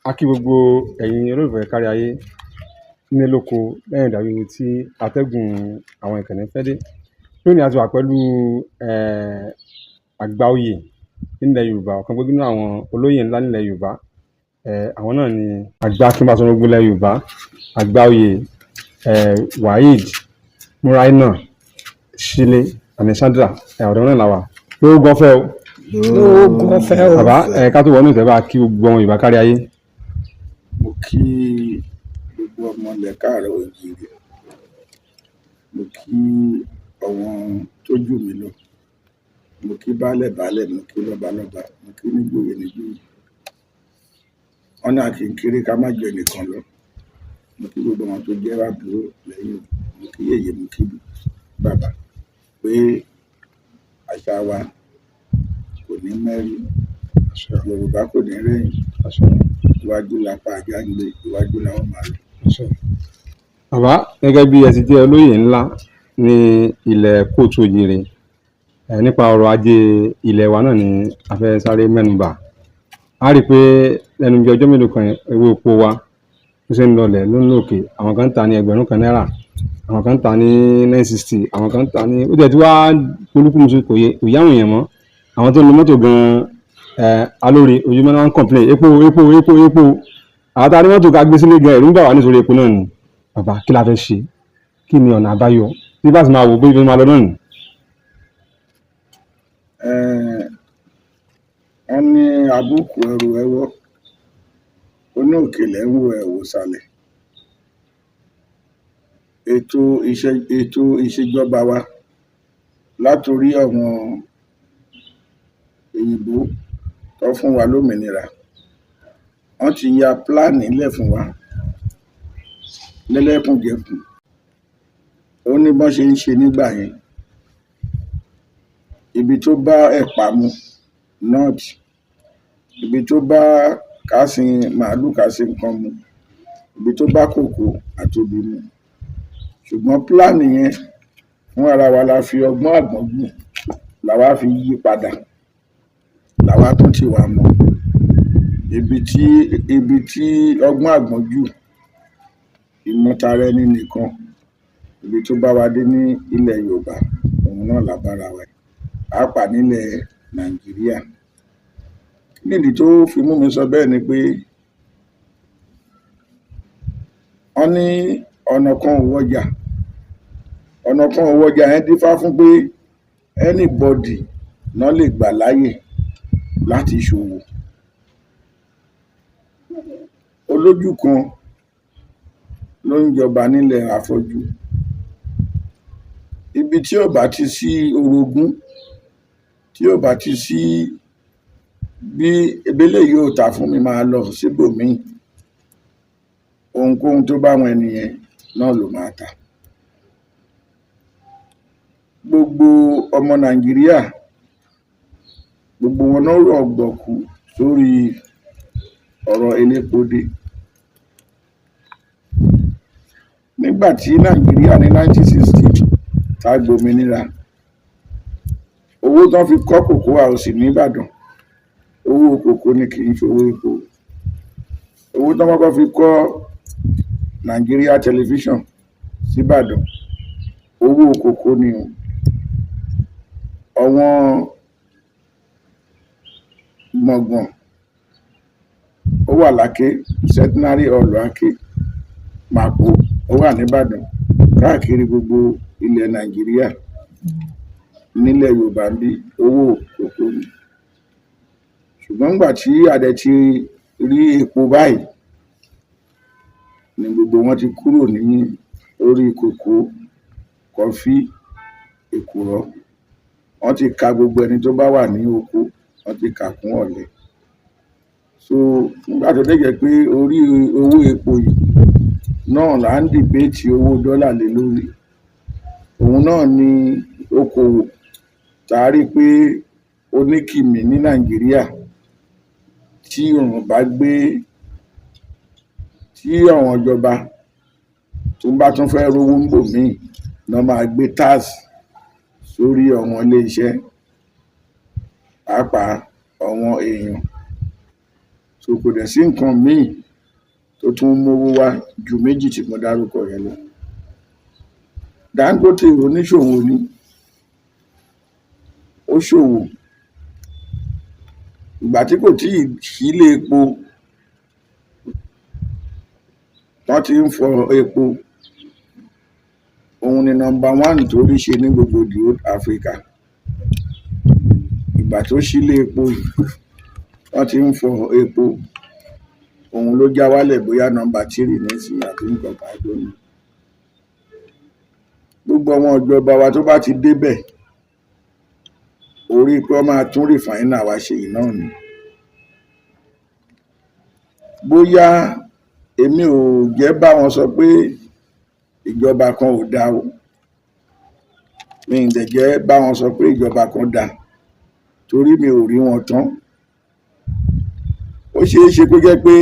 A kí gbogbo ẹ̀yin olólùfẹ́ kárí ayé nílé lóko lẹ́yìn ìdàgbé tí atẹ́gùn àwọn ìkànnì fẹ́ dé. Lónìí, a ti wà pẹ̀lú àgbà oyè nílẹ̀ Yorùbá, ọ̀kan gbòógì nínú àwọn olóyè ńlá nílẹ̀ Yorùbá. Àwọn náà ni àgbà Akínbásọ̀rọ̀ gbogbo ilẹ̀ Yorùbá, àgbà oyè Waheed Muraina Sílé Alexandra. Ọ̀dọ̀ náà la wà. Lóògùn ọ̀fẹ́ o. Lóògùn ọ̀fẹ́ o. Bàbá, ká tó wọnú ìtẹ́, bá kí gbogbo ọmọ Yorùbá kárí ayé. Mo kí gbogbo ọmọ ilẹ̀ káàárọ̀ oòjíire, mo kí àwọn tó jù mí lọ, mo kí baálẹ̀ baálẹ̀, mo kí lọ́ba lọ́ba, mo kí níjòyè níjòyè. Wọn náà kì í kéré ká má jẹ nìkan lọ. Mo kí gbogbo àwọn tó jẹ́ àbúrò lẹ́yìn, mo kí yèyé, mo kí bàbá, pé àṣà wa kò ní mẹ́rí, Yorùbá kò ní rẹ̀yìn. Iwájú lápá ajá ń gbé, iwájú làwọn máa lọ. Bàbá, gẹ́gẹ́ bí ẹ ti jẹ́ olóyè ńlá ní ilẹ̀ kóòtù òjìrè, nípa ọrọ̀ ajé ilẹ̀ wa náà ni a fẹ́ sáré mẹ́nubà. A rí i pé lẹ́nu bí ọjọ́ mélòó kan, owó epo wa ó ṣe ń lọlẹ̀ ló ń lòkè. Àwọn kan ń tà ní 1000 náírà, àwọn kan ń tà ní 960, àwọn kan ń tà ní ó jẹ́ tí wàá polúkúmuṣu, kò yé kò yá àwọn èèyàn mọ́. Àwọn tó ń lo mọ́tò gan-an alóore ojúmọ́ náà ń complain epo, epo, epo, epo. Àwọn tá a ní mọ́tò ká gbé sílé gan, ẹ̀rù ń bà wá nítorí epo náà ni. Bàbá, kí la fẹ́ ṣe? Kí ni ọ̀nà àbáyọ bí bá ti máa wò bí ibi máa lọ náà nì? Wọ́n ní abúkù ẹrù ẹwọ́ oní òkèlè ń wo ẹ̀wò sàlẹ̀. Ètò ìṣèjọba wa látòrí àwọn òyìnbó tó fún wa lómìnira, wọ́n ti ya plan lẹ̀ fún wa lẹ́lẹ́kùnjẹkùn. Ó ní bọ́n ṣe ń ṣe nígbà yẹn. Ibi tó bá ẹ̀pà mu north, ibi tó bá ká sin màálù, ká sin nǹkan mu, ibi tó bá kòkó àti obì mu. Ṣùgbọ́n plan yẹn, fún ara wa la fi ọgbọ́n àgbọ́njù làwa fi yí padà, làwa tún ti wà mọ́ ibi tí ọgbọ́n àgbọ́njù, ìmọ̀tara ẹni nìkan, ibi tó bá wa dé ní ilẹ̀ Yorùbá, òun náà là bára wa, pàápàá nílẹ̀ Nàìjíríà. Nídìí tó fi mú mi sọ bẹ́ẹ̀ ni pé wọ́n ní ọ̀nà kan ò wọjà, ọ̀nà kan ò wọjà yẹn dífá fún pé anybody náà lè gbà láàyè láti ṣòwò. Olójú kan ló ń jọba nílẹ̀ afọ́jú. Ibi tí ò bá ti sí orogún, tí ò bá ti sí bí ebélé yóò tà fún mi, máa lọ síbòmíì, ohunkóhun tó bá wọn ẹnìyẹn náà ló máa tà. Gbogbo ọmọ Nàìjíríà, gbogbo wọn náà rọ̀gbọ̀kú sórí ọ̀rọ̀ elépo dé. Nígbà tí Nàìjíríà ní 1960 tá a gbòmìnira, owó tán fi kọ́ Cocoa House nìbàdàn, owó kòkó ni, kì í ṣòwò epo. Owó tán kọ́kọ́ fi kọ́ Nàìjíríà Television síbàdàn, owó kòkó ni o. Ọ̀wọ́n gbọ̀ngàn ó wà láké, Centenary Hall Aké, Màpó ó wà nìbàdàn, káàkiri gbogbo ilẹ̀ Nàìjíríà, nílẹ̀ Yorùbá ń bí, owó kòkó ni. Ṣùgbọ́n nígbà tí a dẹ̀ ti rí epo báyìí ni gbogbo wọn ti kúrò ní orí kòkó, kọfí, èkùrọ́. Wọ́n ti ka gbogbo ẹni tó bá wà ní oko, wọ́n ti kà kún ọ̀lẹ. So nígbà tó dẹ̀ jẹ́ pé orí owó epo yìí náà là ń debate owó dọ́là lé lórí, òun náà ni okòwò tá a rí pé oníkìmí ní Nàìjíríà tí òun bá gbé, tí àwọn ìjọba tó bá tún fẹ́ rówó ńbòmíì náà máa gbé tax sórí àwọn iléeṣẹ́, pàápàá àwọn èèyàn. So So kò dẹ̀ sí nǹkan míì tó tún mówó wá ju méjì tí mo dárúkọ yẹn lọ. Dangote oníṣòwò ni, ó ṣòwò. Ìgbà tí kò tíì sílé epo tán ti ń fọ epo, òun ni number one tó rí ṣe ní gbogbo the whole Africa. Ìgbà tó sílé epo yìí tán ti ń fọ epo, òun ló já wálẹ̀, bóyá number three nísìnyí àti nǹkan kan tó ní. Gbogbo àwọn ìjọba wa tó bá ti débẹ̀, orí pé wọ́n máa tún refinery wa ṣe yìí náà ni. Bóyá èmi ò jẹ́ bá wọn sọ pé ìjọba kan ò dáa o, mi ì dẹ̀ jẹ́ bá wọn sọ pé ìjọba kan dáa, torí mi ò rí wọn tán. Ó ṣeé ṣe kó jẹ́ pé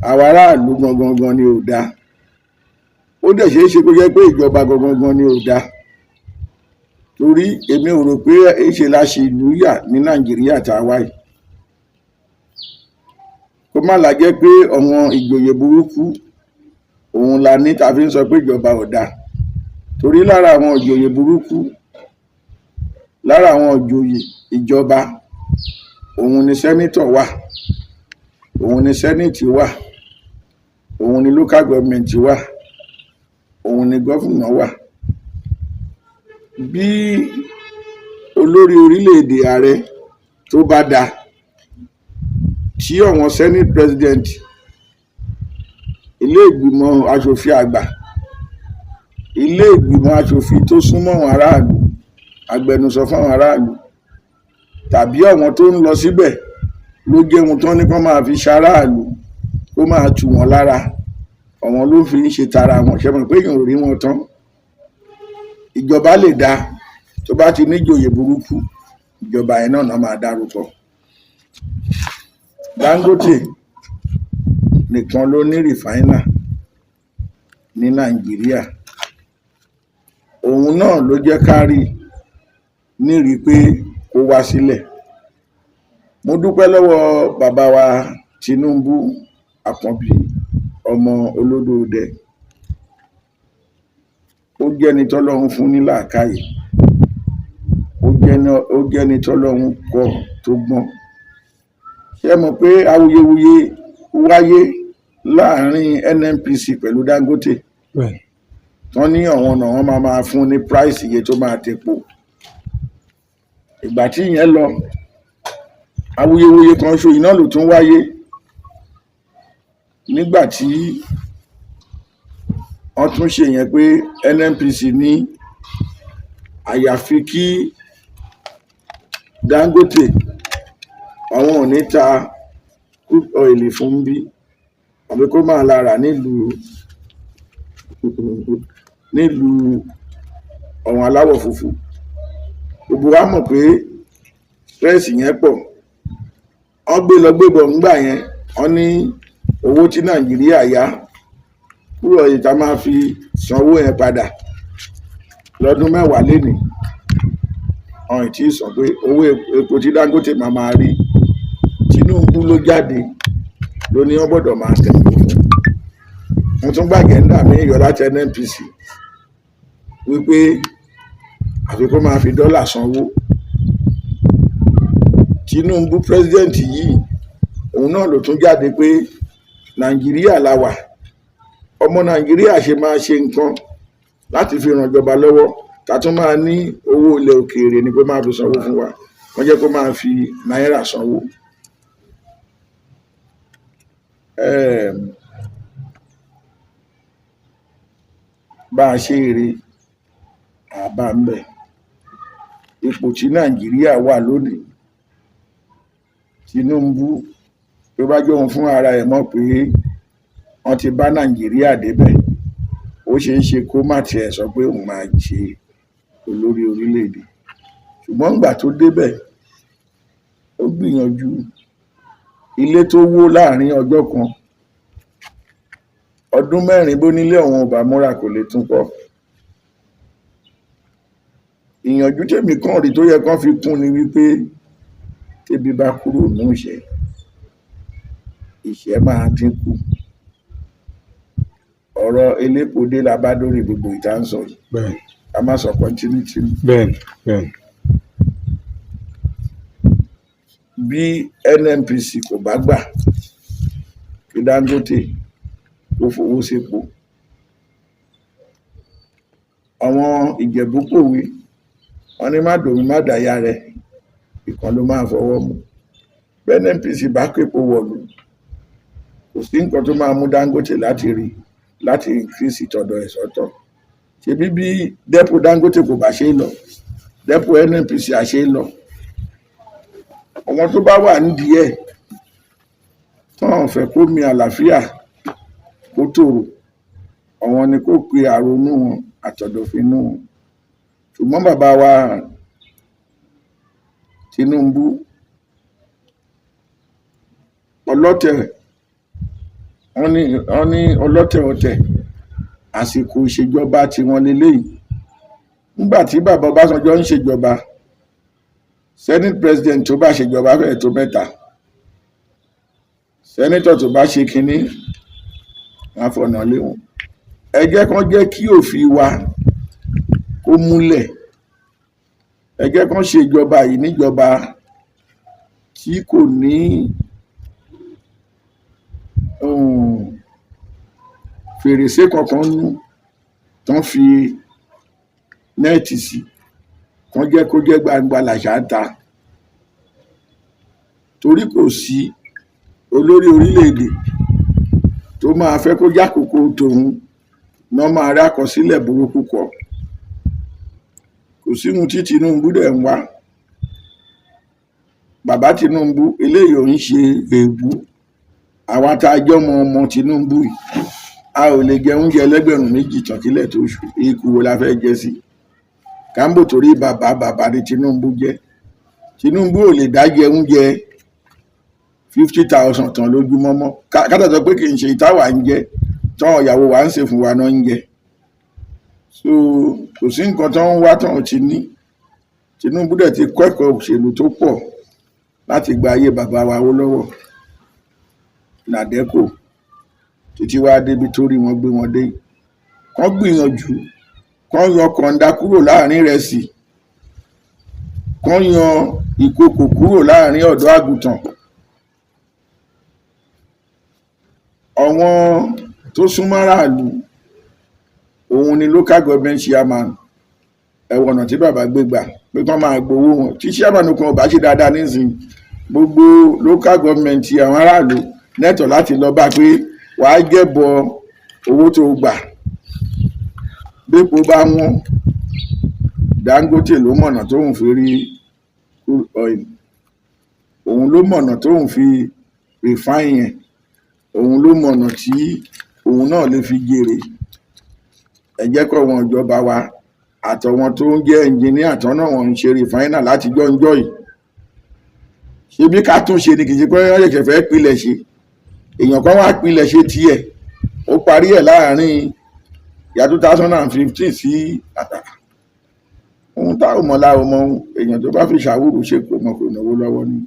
àwa aráàlú gangan gan ni ò dáa, ó dẹ̀ ṣeé ṣe kó jẹ́ pé ìjọba gangan gan ni ò dáa, torí èmi ò rò pé ṣe la ṣì ìlú yà ní Nàìjíríà tá a wá yìí. Kó má la jẹ́ pé àwọn ìjòyè burúkú òun la ní ta fi ń sọ pé ìjọba ò dáa, torí lára àwọn ìjòyè burúkú, lára àwọn ìjòyè ìjọba, òun ni senator wà, òun ni senate wà, òun ni local government wà, òun ni governor wà. Bí olórí orílẹ̀-èdè, ààrẹ tó bá dáa, tí àwọn senate president, ilé ìgbìmọ̀ aṣòfin àgbà, ilé ìgbìmọ̀ aṣòfin tó súnmọ́ àwọn aráàlú, agbẹnusọ fáwọn aráàlú, tàbí àwọn tó ń lọ síbẹ̀ ló jẹ́ ohun tán ní kán máa fi ṣaráàlú, kó máa tù wọ́n lára, àwọn ló fi ń ṣe tara wọn. Ṣe mọ̀ pé èèyàn ò rí wọn tán? Ìjọba lè dáa, tó bá ti níjòyè burúkú, ìjọba yẹn náà náà máa dárúkọ. Dangote nìkan ló ní refinery ní Nàìjíríà. Òun náà ló jẹ́ ká rí nírìí pé kó wá sílẹ̀. Mo dúpẹ́ lọ́wọ́ bàbá wa Tinubu Àkànbí, ọmọ Olódòdẹ. Ó jẹ́ni tọ́lọ́run fún ní làákàyè, ó jẹ́ni tọ́lọ́run kọ́ tó gbọ́n. Ṣé ẹ mọ̀ pé awuyewuye wáyé láàrin NNPC pẹ̀lú Dangote? Bẹ́ẹ̀. Tán ní àwọn ọ̀nà wọn máa máa fún ní price iye tó máa tepo. Ìgbà tí ìyẹn lọ, awuyewuye kan ṣo iná ló tún wáyé nígbà tí wọ́n tún ṣe yẹn pé NNPC ní àyàfi kí Dangote, àwọn ò ní ta crude oil fún bí àbí kó máa la rà nílùú àwọn aláwọ̀ funfun. Gbogbo wa mọ̀ pé stress yẹn pọ̀. Wọ́n gbé lọ gbébọ̀ ńgbà yẹn, wọ́n ní owó tí Nàìjíríà yá kúrò yìí tá máa fi sanwó yẹn padà lọ́dún 10 lénìí. Ọ̀hún tí sọ pé owó epo tí Dangote máa máa rí, Tinubu ló jáde ló ní wọ́n gbọ́dọ̀ máa tẹ̀lé fún. Wọ́n tún gbàgẹ́ndà mí yọ láti NNPC wípé àfi kó máa fi dọ́là sanwó. Tinubu president yìí, òun náà ló tún jáde pé Nàìjíríà la wà, ọmọ Nàìjíríà ṣe máa ṣe nǹkan láti fi ràn ìjọba lọ́wọ́, ká tún máa ní owó ilẹ̀ òkèèrè ni kó máa fi sanwó fún wa. Wọ́n jẹ́ kó máa fi náírà sanwó. Bá a ṣe rí àbá ń bẹ̀, ipò tí Nàìjíríà wà lónìí, Tinubu tó bá jẹ́ òun fún ara ẹ̀ mọ̀ pé wọ́n ti bá Nàìjíríà débẹ̀, ó ṣeé ṣe kó má tiẹ̀ sọ pé òun máa ṣe olórí orílẹ̀-èdè. Ṣùgbọ́n ìgbà tó débẹ̀, ó gbìyànjú. Ilé tó wó láàrin ọjọ́ kan, ọdún 4, bó nílé ọ̀hún ò bá múra, kò lè tún kọ́. Ìyànjú tèmi kàn rí tó yẹ kán fi kún ni wípé tébi bá kúrò ní ìṣẹ́, Ìṣẹ́ máa dínkù. Ọ̀rọ̀ elépo dé la bá dórí gbogbo ìta ń sọ yìí. Ká má sọ continuity. bẹ́ẹ̀ni bẹ́ẹ̀ni Bí NNPC kò bá gbà kí Dangote kó fowó sépo, àwọn Ìjẹ̀bú pòwe, wọn ní má dòmí má dàyà rẹ, ìkan ló máa fọwọ́ mú. Bí NNPC bá képo wọ̀lú, kò sí nǹkan tó máa mú Dangote láti rí láti increase ìtọ̀dọ̀ ẹ̀ sọ́tọ̀. Ṣebí bí depot Dangote kò bá ṣe é lọ, depot NNPC à ṣe é lọ. Àwọn tó bá wà nídìí ẹ̀ tán fẹ́ kó mi àlàáfíà kó tòrò, àwọn ni kó pe àrònú wọn àtọ̀dọ̀fínú wọn. Ṣùgbọ́n bàbá wa Tinubu, ọlọ́tẹ̀, wọ́n ní ọlọ́tẹ̀ ọ̀tẹ̀, àsìkò ìṣèjọba tiwọn leléyìí. Nígbà tí bàbá Ọbásanjọ́ ń ṣèjọba, senate president tó bá ṣèjọba fẹ́ẹ̀ tó mẹ́ta, senator tó bá ṣe kínní, wọn á fọ̀nà lé wọn. Ẹ jẹ́ kán jẹ́ kí òfin wa kó múlẹ̀. Ẹ jẹ́ kán ṣe ìjọba yìí níjọba tí kò ní fèrèsé kankan nú, tán fi net sí, kán jẹ́ kó jẹ́ gbangba làṣà ń ta, torí kò sí olórí orílẹ̀-èdè tó máa fẹ́ kó jákòókò tòun náà máa rí àkọsílẹ̀ burúkú kọ. Kò sí ohun tí Tinubu dẹ̀ ń wá. Bàbá Tinubu, eléyìí ò ń ṣe èébú. Àwa tá a jọ́mọ ọmọ Tinubu yìí, a ò lè jẹ oúnjẹ 2,000 tán kílẹ̀ tó ṣú. Ikú wo la fẹ́ jẹ sí kámbò? Torí bàbá bàbá ni Tinubu jẹ́. Tinubu ò lè dá jẹ oúnjẹ 50,000 tán lójúmọ́mọ́. Kátà sọ pé kì í ṣe ìtawà ń jẹ tán, ìyàwó wa ń ṣe fún wa náà ń jẹ. So kò sí nǹkan tó ń wá tán ti ní. Tinubu dẹ̀ ti kọ́ ẹ̀kọ́ òṣèlú tó pọ̀ láti gba ayé bàbá wa Awólọ́wọ̀, NADECO, títí wá débi tó rí wọn gbé wọn dé. Kán gbìyànjú kán yan kọ̀ǹda kúrò láàrin ìrẹsì, kán yan ìkokò kúrò láàrin ọ̀dọ́ àgùntàn. Àwọn tó súnmọ́ aráàlú òun ni local government chairman. Ẹ̀wọ̀n ọ̀nà tí bàbá gbé gbà pé kán máa gbowó wọn, tí chairman kan ò bá ṣe dáadáa nísìnyí, gbogbo local government, àwọn aráàlú nẹ́tọ̀ láti lọ bá pé wàá jẹ̀bọ owó tó gbà. Bépo bá wọ́n, Dangote ló mọ̀nà tóun fi rí crude oil, òun ló mọ̀nà tóun fi refine yẹn, òun ló mọ̀nà tí òun náà lè fi jèrè. Ẹ jẹ́ kó wọn ìjọba wa àtọwọn tó ń jẹ́ ẹnjìníà tán náà, wọ́n ń ṣe refiner láti jọ́njọ́ yìí. Ṣebí ká tún ṣe ni, kì í ṣe pé wọ́n ṣẹ̀ṣẹ̀ fẹ́ pilẹ̀ ṣe. Èèyàn kan wá pilẹ̀ ṣe tiẹ̀, ó parí ẹ̀ láàrin ìyá 2015 sí ohun tá ò mọ̀ la ò mọ̀. Ohun èèyàn tó bá fi ṣàwúrò ṣe kò mọ̀, kò náwó lọ́wọ́ ni.